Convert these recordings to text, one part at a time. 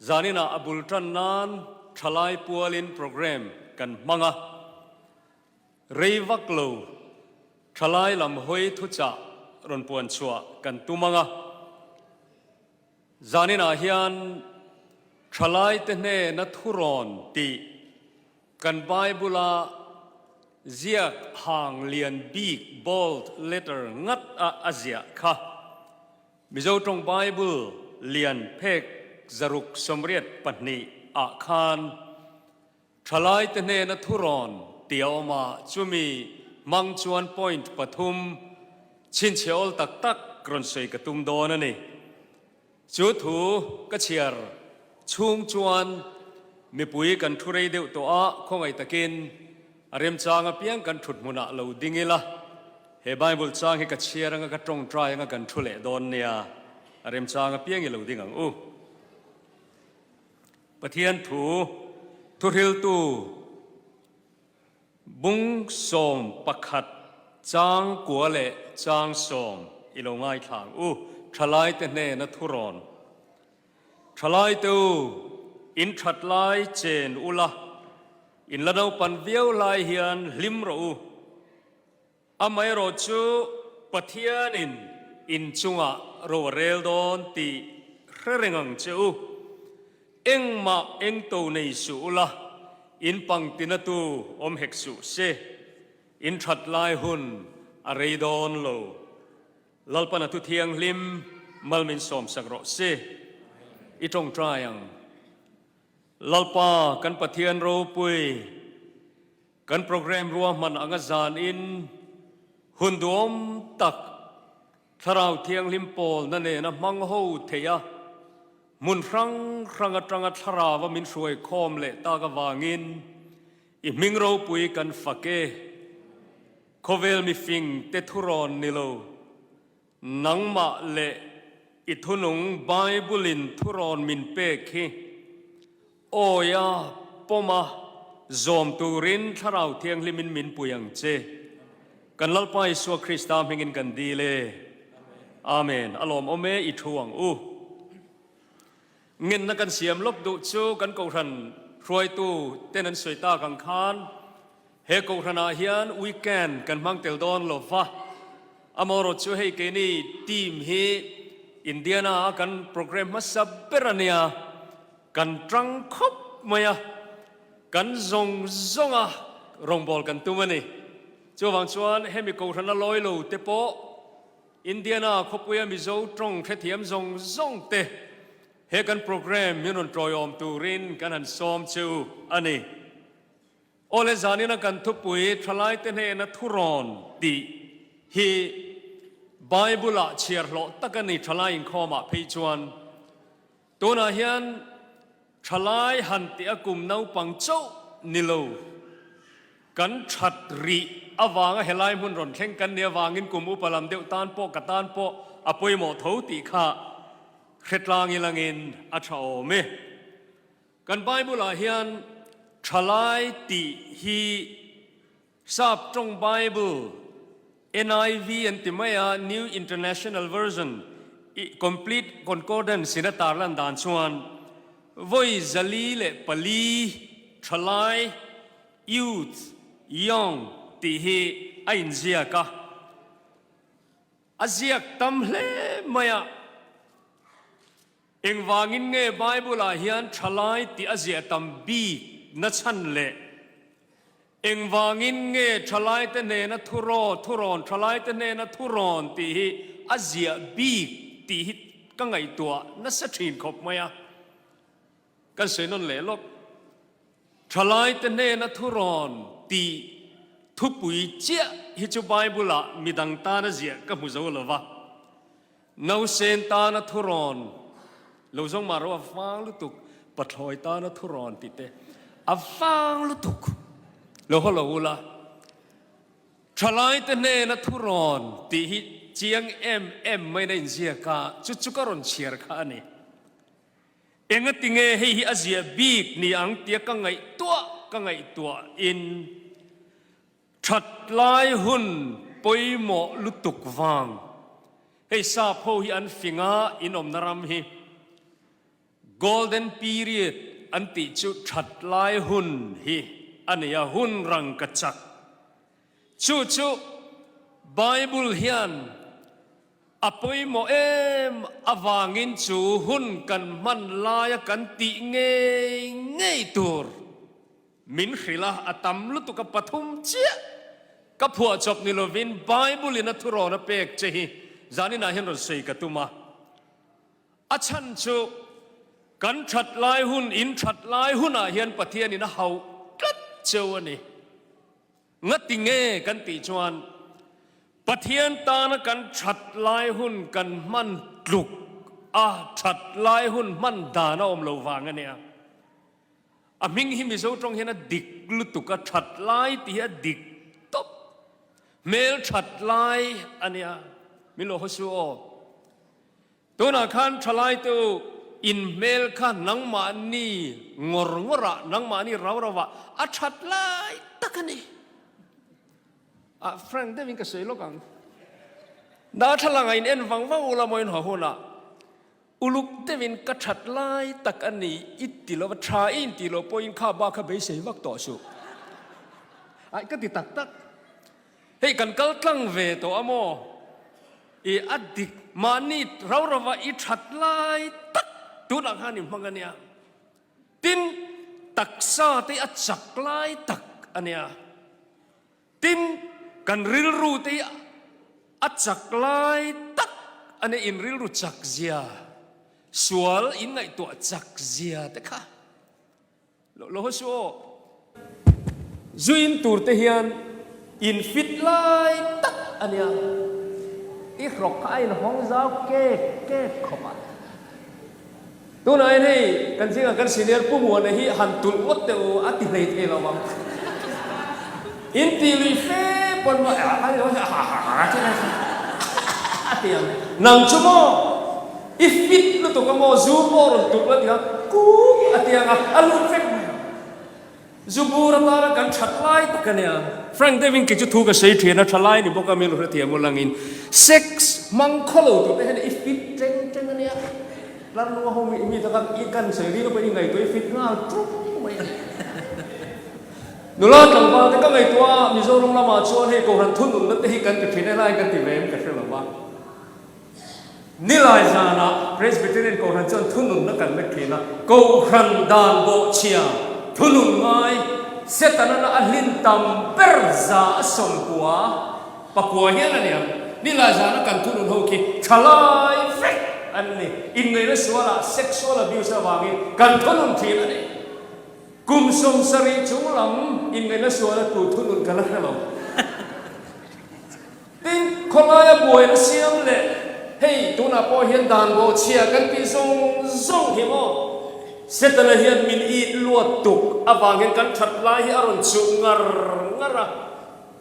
Zaninah a bul tan nan thalai pualin programme kan hmang a, rei vak lo thalai lam hawi thuchah rawn puan chhuah kan tum ang a. Zaninah hian thalaite hnena thurawn tih kan Bible-a ziak hang lian bik bold letter ngat a a ziah kha. Mizo tawng Bible lian phek 682 ah khan thalaite hnena thurawn tih a awm a, chumi hmang chuan point pathum chhinchhe awl tak tak rawn sawi ka tum dawn a ni. Chu thu ka chhiar chhung chuan mipui kan thu rei deuh tawh a, khawngaih takin a remchang apiang kan thut hmunah lo ding ila. He Bible chang hi ka chhiar anga ka tawngtai anga kan thu leh dawn nia, a remchang apiang i lo ding ang u. Pathian thu thuhriltu bung 11 chang kua leh chang 10 i lo ngaithla ang u, Thalaite hnena thurawn. Thalaite u, in that lai chen ula, in la naupan viau lai hian hlim rawh u. Amaherawh chu Pathianin in chungah ro a rel dawn tih hre reng ang che u. Engmah engto nei suh ula, in pangtinatu awm hek suh se. In that lai hun a rei dawn lo. Lalpan a thu thianghlim mal min sawmsak rawh se. I tawngtai ang. Lalpa kan Pathian ropui. Kan programme ruahman anga zanin hun duhawm tak Thlarau Thianghlim pawlna nena hmang ho theih a, hmun hrang hrang atanga Thlarau-a min hruai khawm leh tak avangin i hming ropui kan fak e. Khawvel mifing te thurawn ni lo, Nangmah leh i thunung Bible-in thurawn min pek hi awia pawma zawm turin Thlarau Thianghlimin min pui ang che. Kan Lalpa Isua Krista hmingin kan dil e. Amen. A lawmawm e, i thu ang u. Ngenna kan siam lawk duh chu kan Kohhran hruaitu ten an sawi tak ang khan he Kohhranah hian weekend kan hmang tel dawn lo va, amaherawh chu hei keini team hi Indiana a kan programme hmasa ber a nia, kan tang khawp mai a, kan zawng zawnga rawngbâwl kan tum a ni. Chuvang chuan hemi Kohhrana lawi lo te pawh Indiana khawpuia Mizo tawng hrethiam zawng zawng te he kan programme min rawn tawiawm turin kan han sawm che u a ni. Awle zanina kan thupui thalaite hnena thurawn tih hi Bible-ah chhiar hlawh tak a ni thalai inkhawmah phei chuan. Tunah hian thalai han tih a kum naupang chauh ni lo. Kan that rih avanga helai hmun rawn thleng kan nih avangin kum upa lam deuh tan pawh ka tan pawh a pawimawh tho tih kha hretlang ilangin a tha awm e. Kan Bible-ah hian thalai tih hi Sap tawng Bible, NIV an ti mai a, New International Version, Complete Concordance in a tarlan dan chuan vawi 404 thalai, youth, young, tih hi a inziak a. A ziak tam hle mai a. Engvangin nge Bible-ah hian thalai tih a ziah tam bik na chhan leh engvangin nge thalaite hnena thuraw, thurawn, thalaite hnena thurawn tih hi a ziah bik tih hi ka ngaihtuah nasa thin khawp mai a. Kan sawi nawn leh lawk. Thalaite hnena thurawn tih thupui chiah hi chu Bible-ah midang tana ziah ka hmu zo lo va. Nausen tana thurawn lo zawng mah ro a vang lutuk, pathlawi tana thurawn tih te a vang lutuk lo haw lo ula. Thalaite hnena thurawn tih hi chiang em em maiin a inziak a, chu chu ka rawn chhiar kha a ni. Engatinge hei hi a ziah bik ni ang tia ka ngaihtuah ka ngaihtuahin That lai hun pawimawh lutuk vang. Hei sap ho hi an fing a, in awmna ram hi. Golden period an tih chu that lai hun hi a ni a, hun rangkachak. Chu chu Bible hian a pawimawh em avangin chu hun kan hman laia kan tih ngei ngei tur min hrilh a, a tam lutuk a pathum chiah ka phuahchawp ni lovin Bible in a thurawn a pek che hi zaninah hian rawn sawi ka tum a. A chhan chu kan that lai hun, in that lai hunah hian Pathianin a hauh tlat cheu a ni. Ngati nge kan tih chuan Pathian tana kan that lai hun kan hman tluk a, that lai hun hman dan a awm lo vang a nia. A hming hi Mizo tawng hian a dik lutuk a, that lai tih hi a dik tawp. Hmel that lai a nia. Min lo haw su aw. Tunah khan thalaitu in hmel kha nangmahni ngawr ngawrah, nangmahni rau rauah a that lai tak a ni. Ah, frank deuhin ka sawi lawk ang. Darthlalang ah in en vang vang ula maw in haw hunah uluk deuhin ka that lai tak a ni i ti lo va, tha i intih loh pawhin kha bak kha beisei vak tawh suh. Aih ka ti tak tak. Hei kan kal tlang ve tawh a maw? I a dik mahni rau rauva i that lai tak tunah khan i hmang a nia. Tin, taksa te a chak lai tak a nia. Tin, kan rilru te hi a chak lai tak a nia, in rilru chak zia, sual in ngaihtuah chak zia te kha. Lo haw suh aw. Zu in tur te hian in fit lai tak a nia. I hrawk kha a inhawng zau kek kek khawp a. Tunah hian hei kan zingah kan senior Pu Muana hi han tulh ngawt teh u a ti hlei thei lo ang. In ti lui fe pawn maw a ti ang. Nang chu maw? I fit lutuk a maw? Zu pawh rawn tulh la ti a, kuk a ti ang a, a lut vek mai ang. Zu bur atana kan that lai tak a nia. Frank deuhin kei chu thu ka sawi thin a, tha lai ni bawk a min hrethiam u langin sex hmang khaw lo tur te hian i fit teng teng a nia. Tlarlunga ho mi taka i kan sawi ri lupa i ngaihtuah i fit nghal ṭung mai a ni. Nula tlangval te ka ngaihtuah a, Mizoram lamah chuan hei Kohhran thununna te hi kan ti thin e, helai kan ti ve em ka hre lo va. Nilai zanah Presbyterian Kohhran chuan thununna kan la thin a, Kohhran dan bawhchhia thunun ngai Setana a hlin tam ber za a 90 pakua hian a niang. Nilai zana kan thunun ho khi thalai vek an ni. Inngaihna sualah sexual abuse avangin kan thunun thin a ni. Kum 70 chung lam inngaihna suala tu thunun ka la hre lo. Tin, khawlaia buaina siam leh hei tunah pawh hian dan bawhchhia kan tih zawng zawng hi maw? Setana hian min it luat tuk avang hian kan that lai hi a rawn chuh ngar ngar a,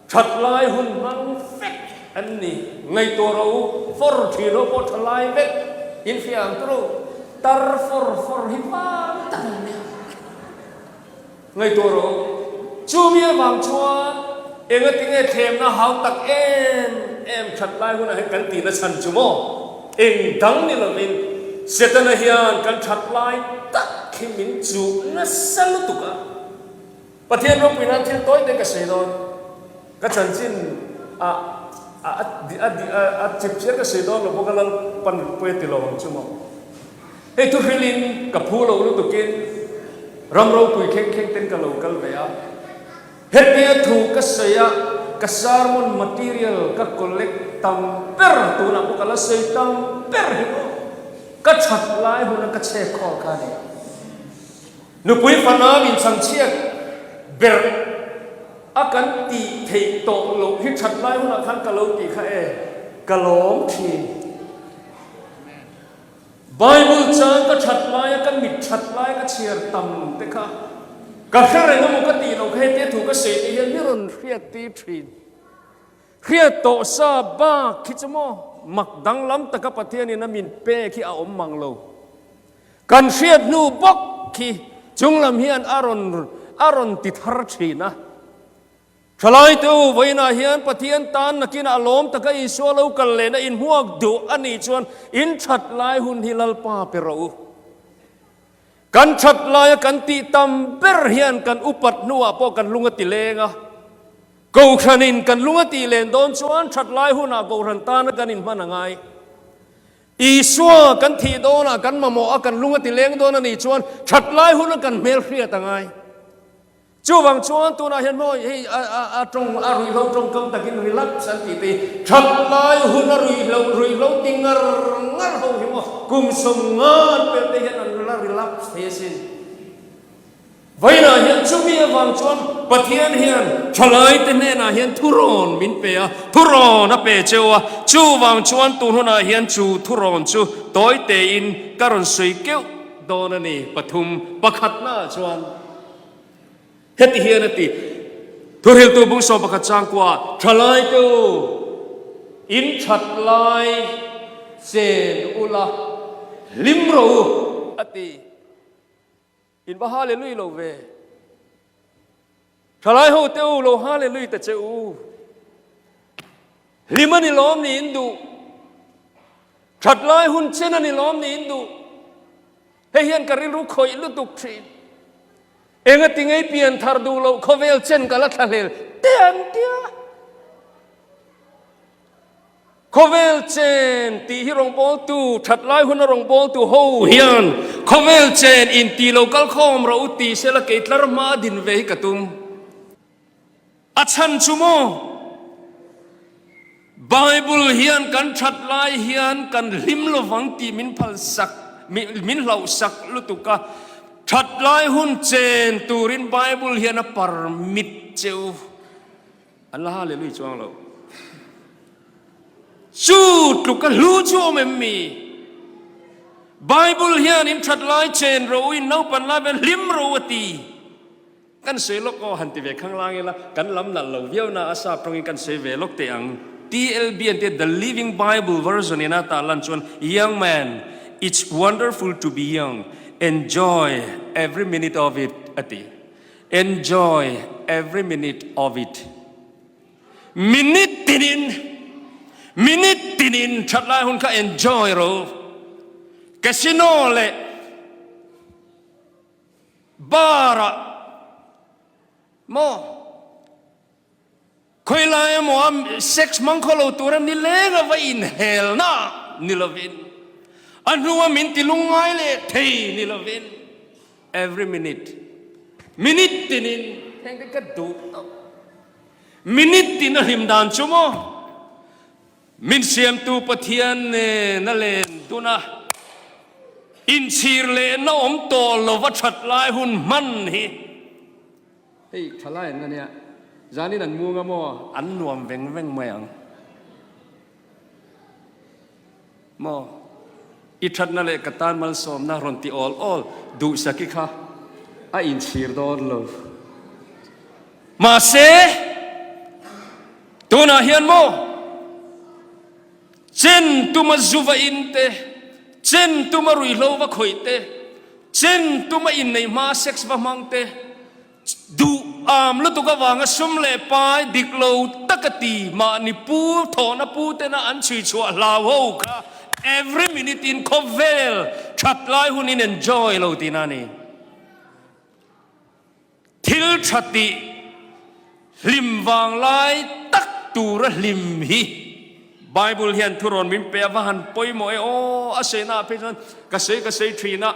that lai hun hmang vek an ni. Ngaihtuah rawh u, fawr thin ho pawh tha lai vek, inhria ang tur u, tar fawr fawr hi vang tak an nia. Ngaihtuah rawh. Chumi avang chuan engatinge thlemna hau tak em em that lai hunah hian kan tihna chhan chu maw? Eng dang ni lovin Setana hian kan that lai tak hi min chuh nasa lutuk a. Pathian ropui nan thil tawi te ka sawi dawn. Ka chanchin a a a a chip chiar ka sawi dawn lo bawk a Lalpan pawi a ti lo ang chu maw? Hei thu hrilhin ka phu lo lutukin ram ropui thleng thleng ten ka lo kal ve a. Hetia thu ka sawi a, ka sermon material ka collect tam ber tunah pawh ka la sawi tam ber hi maw ka that lai huna ka chhek khawl kha a ni. Nupui fanam inchhangchhiat ber a kan tih theih tawh loh hi that lai hunah khan ka lo tih kha e, ka lawm thin. Bible chang ka that laia ka mit that lai ka chhiar tam te kha ka hre reng emaw ka tih loh kha hetia thu ka sawi te hian mi rawn hriat tir thin. Hriat tawh sa bak khi chu maw mak danglam taka Pathianin a min pek hi a awm mang lo. Kan hriat hnu bawk khi chunglam hian a rawn a rawn ti thar thin a. Thalai te u, vawiinah hian Pathian tan nakinah a lawm taka Isua lo kal lehna in hmuak duh a nih chuan in that lai hun hi Lalpa pe rawh u. Kan that laia kan tih tam ber hian kan upat hnuah pawh kan lung a ti leng a. Kohhranin kan lung a tih len dawn chuan that lai hunah Kohhran tana kan inhman a ngai. Isua kan thih dawnah kan mamawh a, kan lung a ti leng dawn a nih chuan that lai huna kan hmel hriat a ngai. Chuvang chuan tunah hian maw hei a tawng a ruihhlo tawngkam takin relax an tih te hi that lai huna ruihhlo ruihhlo ti ngar ngar ho hi maw kum 50 an pelh te hian an la relax thei asin. Vawiinah hian chumi avang chuan Pathian hian thalaite hnenah hian thurawn min pe a, thurawn a pe cheu a, chuvang chuan tun hunah hian chu thurawn chu tawi tein ka rawn sawi keuh dawn a ni. Pathum pakhatnaah chuan heti hian a ti, Thuhriltu bung 11 changkua, Thalaite u, in that lai chen ula hlim rawh u, a ti. In va Hallelui lo ve. Thalai ho te u lo Hallelui ta che u. Hlim a ni lawm ni in duh. That lai hun chen a ni lawm ni in duh. Hei hian ka rilru khawih lutuk thin. Enga ti ngei pian thar duh loh khawvel chen ka la thlahlel te an tia. Khawvel chen tih hi rawngbawltu, that lai huna rawngbawltu ho hian khawvel chen inti lo kal khawm rawh u ti sela kei tlar hma a din ve hi ka tum. A chhan chu maw? Bible hian kan that lai hian kan hlim lovang tih min phal sak, min hlauh sak lutuk a. That lai hun chen turin Bible hian a permit che u. An la hallelui chuang lo. Chu tluk a hlu chu awm em mi? Bible hian in that lai chen ro in naupan lai vel hlim ro a ti. Kan sawi lawk aw han ti ve khang lang ila kan lam nalh lo viau na a sap tawngin kan sawi ve lawk teh ang. TLB an tia The Living Bible version in a tah lan chuan Young man, it's wonderful to be young, enjoy every minute of it a ti. Enjoy every minute of it. Minute tinin, minute tinin that lai hun kha enjoy ro. Casino leh bar ah maw Khawilai emaw a sex hmang khaw lo tura ni leng a va inhelna ni lovin, a hnua min ti lungngai leh thei ni lovin, every minute, minute tinin heng te ka duh tawh. Minute tin a hlim dan chu maw min siamtu Pathian nen a len dun a, inchhir lehna awm tawh lova that lai hun hman hi. Hei thalai an ania, zanin an muang a maw? An nuam veng veng mai ang maw? I thatna leh ka tan malsawmna rawn ti awl awl duhsaki kha a inchhir dawn lo. Mahse, tunah hian maw? Chen tuma zu va in te, chen tuma ruihhlo va khawih te, chen tuma inneih hma sex va hmang te, duh am lutuk avanga sum leh pai dik lo taka ti mahni pu thawhna pu tena an chhui chhuah hlau ho kha every minute in khawvel that lai hun in enjoy lo tihna a ni. Thil tha tih hlim vang lai tak tura hlim hi Bible hian thurawn min pe a, va han pawimawh e aw, a sawi naah phei chuan ka sawi ka sawi thin a,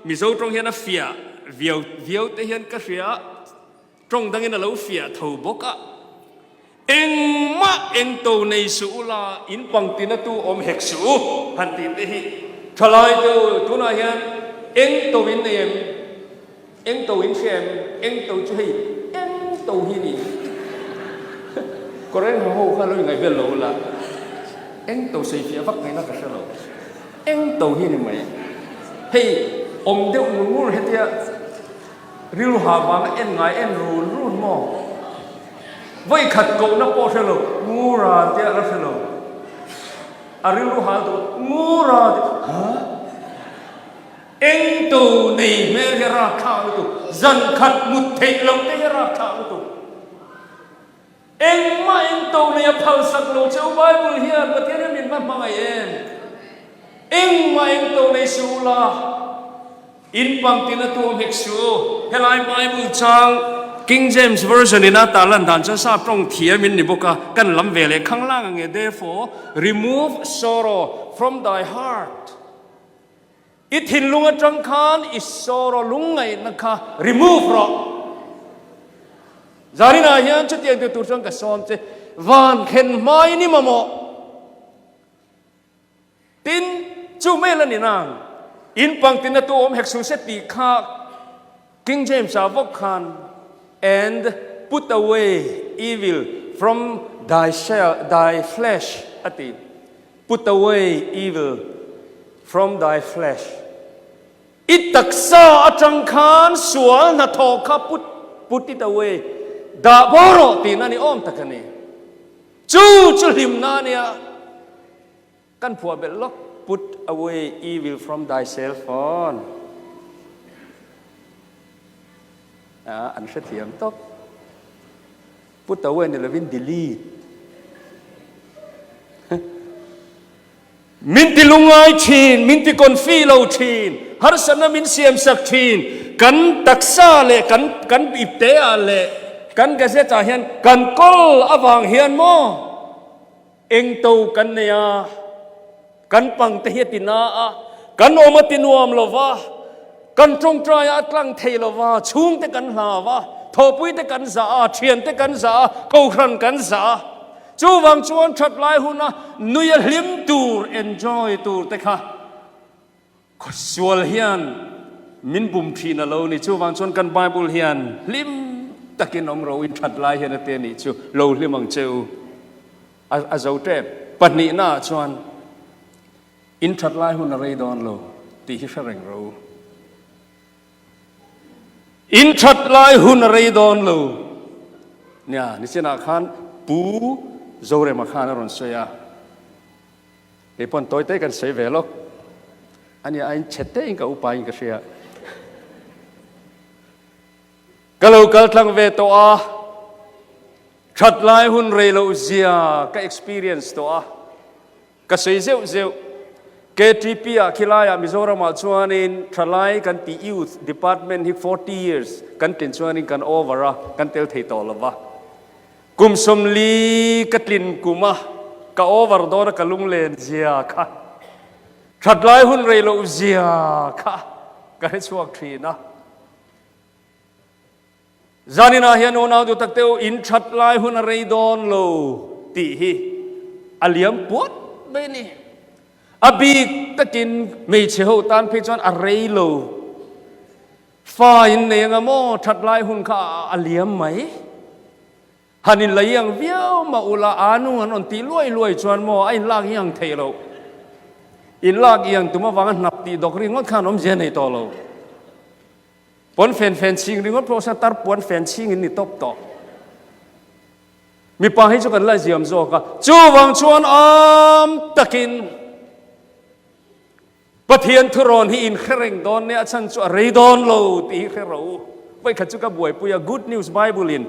Mizo tawng hian a fiah viau viau te hian ka hria a, tawng dangin a lo fiah tho bawk a, engmah engto nei suh ula in pangtina tu awm hek suh u han tih te hi thalai te u tunah hian engto in nei em? Eng to in hria em? Eng to chu hei eng to hi ni. Kawr eng ho ho kha lo ingaih vel lo ula. Eng to sei fiah vak ngaihna ka hre lo. Eng to hi ni mai. Hei awm deuh ngur ngur hetia rilru ha vanga en ngai en run run maw? Vawi khat kohna pawh hre lo, ngura tia la hre lo. A rilru hal duh ngura tia, ha? Eng to nei hmel hi a rapthlak lutuk, zan khat mut theih loh te hi a rapthlak lutuk. Engmah eng to nei a phalsak lo cheu Bible hian Pathian hian min va hmangaih em? Engmah eng to nei suh ula. In pangtin a tuam hek suh u. Helai Bible chang King James Version in a tarlan dan chuan sap tawng thiam in ni bawk a, kan lam ve leh khang lang ang e, Therefore, remove sorrow from thy heart. I thinlung atang khan i sorrow lungngaihna kha remove rawh. Zarinah hian chutiang ti tur chuan ka sawm che, van thlen hmain i mamawh. Tin, chu mai la ni nang, in pangtina tu awm hek suh se tih kha King James-ah vawk khan and put away evil from thy shell, thy flesh a ti. Put away evil from thy flesh. I taksa atang khan sual hnathawh kha put, put it away, dah bo rawh tihna ni awm tak a ni. Chu chu hlimna a nia. Kan phuah belh lawk, Put away evil from thy cell phone. Ah, an hrethiam tawp. Put away ni lovin delete. Min ti lungai thin, min ti confi lo thin, harsatna min siam sak thin, kan taksa leh kan kan ipte ah leh kan gazette ah hian kan kawl avang hian maw Eng to kan nei a, kan pang te hi a ti na a, kan awm a ti nuam lo va, kan tawngtai a tlang thei lo va, chhung te kan hlau a, thawhpui te kan zah a, thian te kan zah a, kohhran kan zah a. Chuvang chuan that lai huna nui a hlim tur, enjoy tur te kha Sual hian min bum thin a lo ni. Chuvang chuan kan Bible hian hlim takin awm ro in that lai hian a te nih chu lo hlim ang che u. A zo tep. Pahnihna ah chuan in that lai hun a rei dawn lo tih hi hre reng ro u. In that lai hun a rei dawn lo. Nia, nichinah khan Pu Zorema khan a rawn sawi a. Kei pawn tawi te kan sawi ve lawk. Ani a in chhe te in ka upa in ka hria. Ka lo kal tlang ve tawh a, that lai hun rei loh zia ka experience tawh a, ka sawi zeuh zeuh. KTP ah khilai ah Mizoram ah chuanin thalai kan tih youth department hi 40 years kan tlin chuanin kan over a, kan tel thei tawh lova. Kum 40 ka tlin kum a, ka over dawn a ka lunglen zia kha, that lai hun rei loh zia kha ka hre chhuak thin a. Zaninah hian unau duh tak teuh in that lai hun a rei dawn lo tih hi a liam puat mai a ni. A bik takin hmeichhe ho tan phei chuan a rei lo. Fa in nei anga maw that lai hun kha a liam mai. Han in la iang viau mah ula a nu an rawn tih luai luai chuan maw a in lak iang theih loh. In lak iang tum avanga hnap tih dawk ringawt khan awmzia nei tawh lo. Puan fen fen chhing ringawt pawh sa tar puan fen chhing in ni tawp tawh. Mipa hi chu kan la ziam zawk a, chuvang chuan am takin Pathian thurawn hi in hre reng dawn nia, a chhan chu a rei dawn lo tih hi hre ro u. Vawikhat chu ka buaipui a, Good News Bible in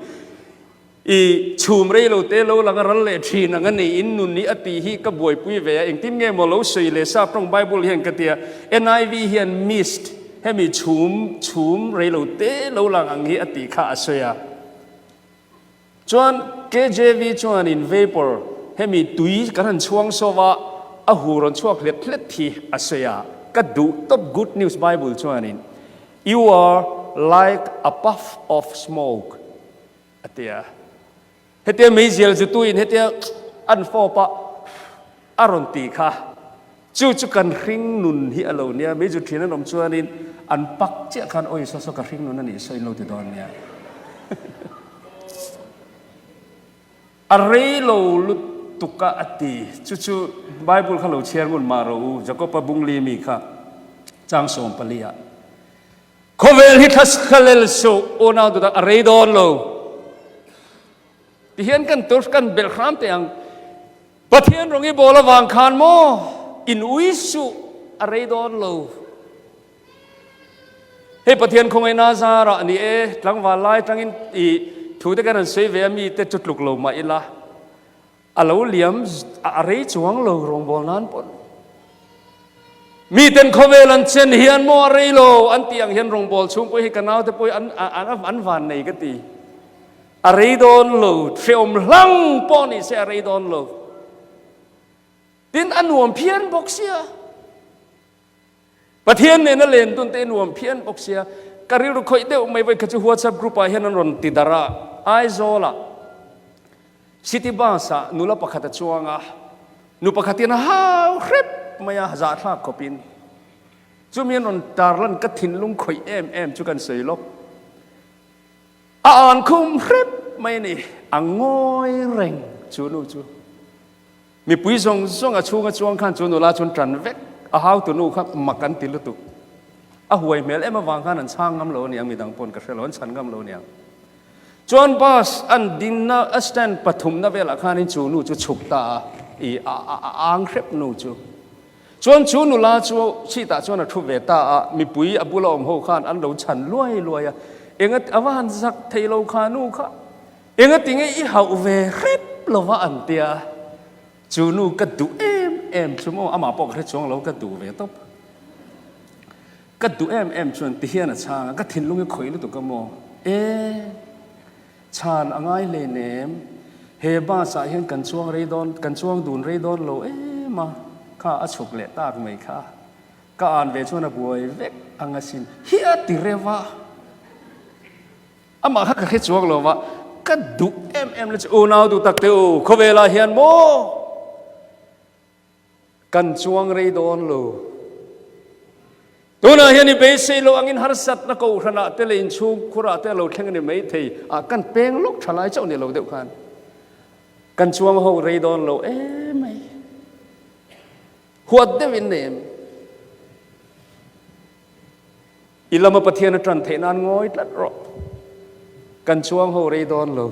i chhum rei lo te lo lang a ral leh thin ang a ni, in nun hi a tih hi ka buaipui ve a, engtin nge maw lo sawi leh sap tawng Bible hian ka ti a, NIV hian mist hemi chhum chhum rei lo te lo lang ang hi a tih kha a sawi a. Chuan KJV chuanin vapour hemi tui kan han chhuang sawm a, a hu rawn chhuak hlet hlet hi a sawi a, ka duh tawp Good News Bible chuanin You are like a puff of smoke a ti a. Hetia meizial zutuin hetia an fawp a, a rawn ti kha. Chu chu kan hring nun hi a lo nia, mei zu thin an awm chuanin an pak chiah khan awi saw saw ka hring nun a nih saw in lo ti dawn nia. A rei lo lutuk a a ti. Chu chu Bible kha lo chhiar ngun mah rawh u, Jakob-a bungli mi kha chang 14 ah. Khawvel hi thla lel suh, unau duhtak a rei dawn lo. Tihian kan tur kan belh hram teh ang. Pathian rawng i bawl avang khan maw in ui suh a rei dawn lo. Hei Pathian khawngaihna zarah ni e, tlangval lai tangin i thu te kan han sawi ve a mi te chu tluk lo mah ila a lo liam a rei chuang lo rawngbawlnan pawn. Miten khawvel an chen hian maw a rei lo an tih ang hian rawngbawl chhung pawh hi ka naute pawh hi an an van nei ka ti. A rei dawn lo, hrehawm hlang pawh ni se a rei dawn lo. Tin a nuam phian bawk sia. Pathian nena len dun te i nuam phian bawk sia. Ka rilru khawih deuh mai vawi kha chu WhatsApp group ah hian an rawn ti darh a, Aizawl ah City bus ah nula pakhat a chuang a, nu pakhat in a hau hrep mai a, zahthlak khawp in. Chumi an rawn tarlan ka thinlung khawih em em chu kan sawi lawk. A an khum hrep mai a ni, a ngawi reng chu nu chu. Mipui zawng zawng a chhunga chuang khan chu nula chuan ṭan vek a hautu nu kha mak an ti lutuk. A huai hmel em avang khan an chhang ngam lo aniang midang pawn ka hre lo, an chhan ngam lo aniang. Chuan bus an dinna a stand pathumna velah khanin chu nu chu chhuk ta a, i a a ang hrep nu chu. Chuan chu nula chu chhitah chuan a thu ve ta a, mipui a bula awm ho khan an lo chhan luai luai a, enga a va han zak thei lo kha nu kha. Engatinge i hauh ve hrep lova an tia, chu nu ka duh em em chu maw, amah pawh ka hre chuang lo, ka duh ve tawp. Ka duh em em chuan ti hian a chhang a, ka thinlung i khawih lutuk a maw? E, chhan a ngai hleinem, he bus ah hian kan chuang rei dawn, kan chuang dun rei dawn lo em a, kha a chhuk leh tak mai kha. Ka an ve chuan a buai vek ang asin, hi a ti reuh a. Amah kha ka hre chuang lo va, ka duh em em le chu unau duh tak te u, khawvelah hian maw kan chuang rei dawn lo. Tunah hian i beisei lo angin harsatna kohhranah te leh inchhung khurah te a lo thleng a ni maithei a, kan peng lawk tha lai chauh ni lo deuh khan kan chuang ho rei dawn lo emai. Huat deuhin nei em? I lama Pathian a ṭan theih nan ngawi tlat rawh. Kan chuang ho rei dawn lo.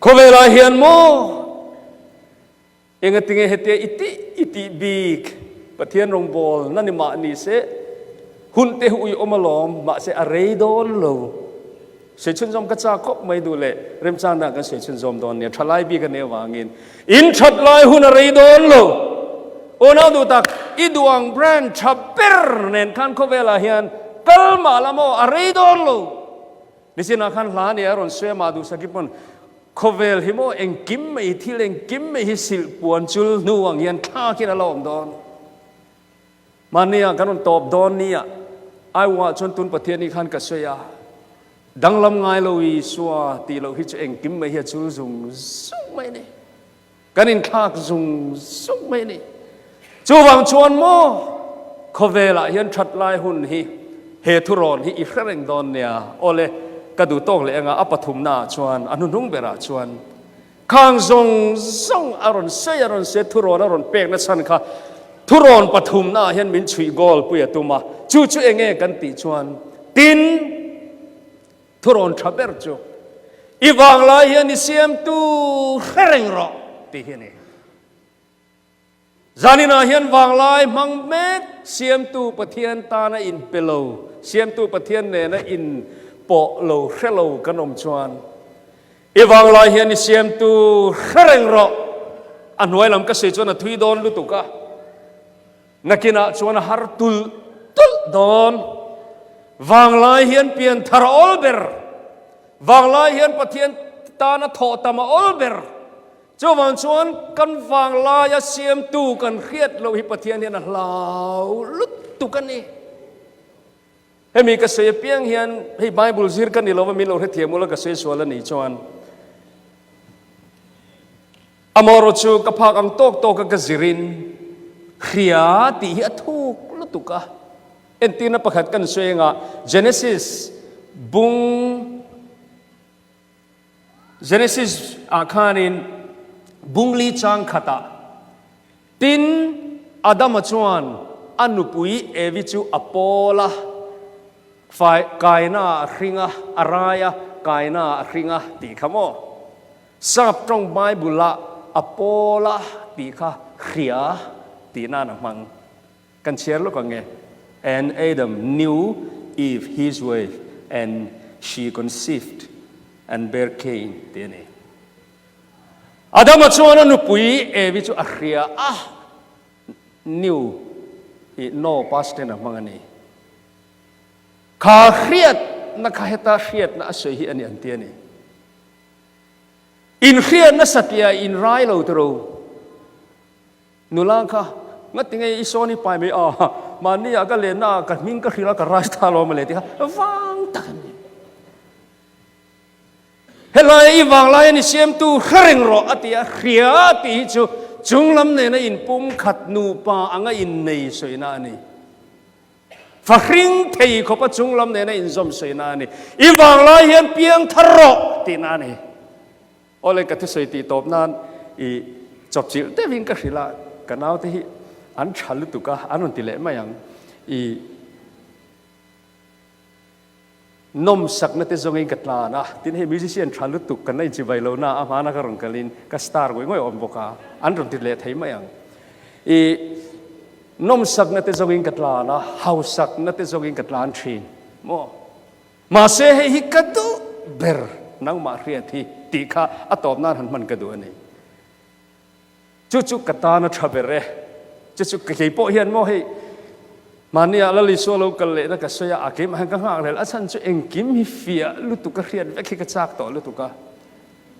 Khawvelah hian maw engatinge hetia i tih i tih bik Pathian rawngbâwl na ni mah ni se hun te hi ui awm alawm mahse a rei dawn lo. Sawi chhunzawm ka chak khawp mai duh leh remchang dan kan sawi chhunzawm dawn nia. Thalai bik a nih avangin in that lai hun a rei dawn lo. Unau duh tak, i duh ang brand tha ber nen khan khawvelah hian kal mah la maw a rei dawn lo. Nichinah khan hla nia a rawn sawi a mah duhsaki pawn khawvel hi maw engkim mai thil engkim mai hi silh puan chul hnu ang hian thlakin a la awm dawn. Mahnia kan rawn tawp dawn nia, Aiwah chuan tun Pathian hi khan ka sawi a, danglam ngai lo Isua tih loh hi chu engkim mai hi a chul zung zung mai a ni. Kan inthlak zung zung mai a ni. Chuvang chuan maw khawvelah hian that lai hun hi he thurawn hi i hre reng dawn nia. Awle, ka duh tawk leh anga a pathumnaah chuan a hnuhnung berah chuan Khang zawng zawng a rawn sawi a rawn sawi a, thurawn a rawn pek na chhan kha thurawn pathumna ah hian min chhuih goal pui a tum a, chu chu eng nge kan tih chuan tin thurawn tha ber chu i vanglai hian i siamtu hre reng rawh tih hi a ni. Zaninah hian vanglai hmang mek Siamtu Pathian tana inpe lo, Siamtu Pathian nena inpawh lo hre lo kan awm chuan i vanglai hian i Siamtu hre reng rawh. A hnuai lam ka sawi chuan a thui dawn lutuk a, nakinah chuan a har tulh tulh dawn. Vanglai hian pianthar a awl ber, vanglai hian Pathian tana thawh tam a awl ber. Chuvang chuan kan vanglaia siamtu kan hriat loh hi Pathian hian a hlau lutuk a ni. Hemi ka sawi apiang hian hei Bible zir ka ni lova min lo hrethiam ula ka sawi sual a nih chuan amaherawh chu ka phak ang tawk tawka ka zirin hria tih hi a thuk lutuk a. Entirna pakhat kan sawi anga Genesis bung Genesis ah khanin bungli chang khatah tin Adama chuan a nupui Evi chu a pawl a, fai kaina ah a hring a, a rai a, kaina ah a hring a tih kha maw? Sap tawng Bible ah a pawl a tih kha hria tih nan a hmang. Kan chhiar lawk ang e. And Adam knew Eve his wife, and she conceived and bare Cain tih a ni. Adama chuan a nupui Evi chu a hria a, knew. I know past tense a hmang a ni. Kha hriatna kha heta hriatna a sawi hi a ni an ti a ni. Inhriatna satliah in rai lo tiro. Nula kha ngati nge i sawn i pai mai a, mahni ah ka lenna ah ka hming ka hrilh a ka rai ta lo mawle ti kha vang tak a ni. Helai i vanglai a ni siamtu hre reng rawh a ti a, hria a tih hi chu chunglam nena inpumkhat nupa anga innei sawina a ni. Fahring thei khawpa chunglam nena inzawm sawina a ni. I vanglai hian piang thar rawh tihna a ni. Awle ka thusawi tih tawp nan i chawpchilh deuhin ka hrilh a, ka naute hi an tha lutuk a, an rawn ti leh mai ang. I Nawmsakna te zawngin ka tlan a, tin hei musician tha lutuk kan la inchivai lo na a hmana ka rawn kalin ka star ngawih ngawih a awm bawk a, an rawn ti leh thei mai ang. I nawmsakna te zawngin ka tlan a, hausakna te zawngin ka tlan thin maw? Mahse hei hi ka duh ber nangmah hriat hi tih kha a tawp nan han hman ka duh a ni. Chu chu ka tan a tha ber e. Chu chu kei pawh hian maw hei mahnia Lal Isua lo kal lehna ka sawi a, a keimah hian ka nghak lel a chhan chu engkim hi fiah lutuk a hriat vek hi ka chak tawh lutuk a.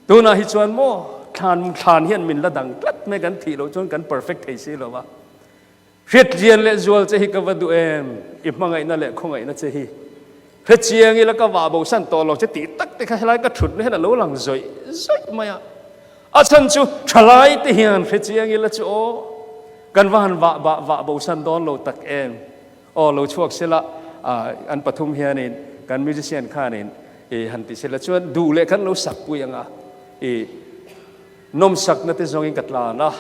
Tunah hi chuan maw thlan thlan hian min la dang tlat mai kan thih loh chuan kan perfect thei si lo va. Hriatlian leh zual che hi ka va duh em, i hmangaihna leh khawngaihna che hi hrechiang ila ka vah bosan tawh lo che tih tak te kha helai ka thutna hian a lo lang zawih zawih mai a. A chhan chu thalai te hian hrechiang ila chu aw kan va han vah bah vah bosan dawn lo tak em. Aw lo chhuak sela an pathum hianin kan musician khanin i han ti sela chuan duh leh kan lo sak pui ang a i Nawmsakna te zawngin ka tlan a,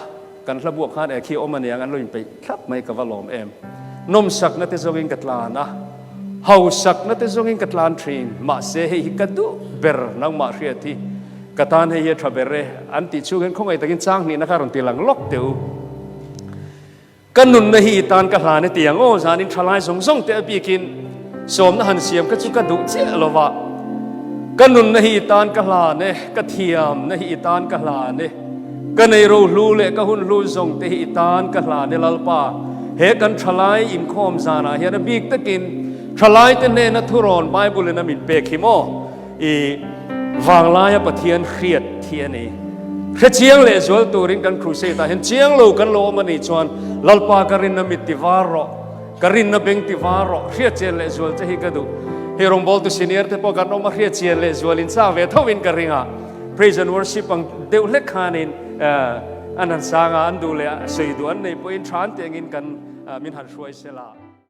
kan hla buak khan ekhi awm aniang an lo inpeih thlap mai ka va lawm em. Nawmsakna te zawngin ka tlan a, hausakna te zawngin ka tlan thin, mahse hei hi ka duh ber nangmah hriat hi ka tan hei hi a tha ber e an tih chhungin khawngaih takin chang hnihna kha rawn ti lang lawk teh u. Ka nunna hi i tan ka hlan e ti ang aw, zanin thalai zawng zawng te a bikin sawmna han siam kha chu ka duh chiah lo va. Ka nunna hi i tan ka hlan e, ka thiamna hi i tan ka hlan e, ka nei rohlu leh ka hun hlu zawng te hi i tan ka hlan e Lalpa. He kan thalai inkhawm zanah hian a bik takin thalai te hnena thurawn Bible in a min pek hi maw? I vanglaia Pathian hriat hi a ni. Hrechiang leh zual turin kan crusade ah hian chiang lo kan lo awm a nih chuan Lalpa ka rinna mit ti var rawh, ka rinna beng ti var rawh, hriatchian leh zual che hi ka duh. Hei rawngbawltu senior te pawh kan awm a, hriatchian leh zual in chak ve tho in ka ring a. Praise and worship ang deuh hlek khanin an han sang a, an duh leh sawi duh an nei pawhin tha an tih angin kan min han hruai sela.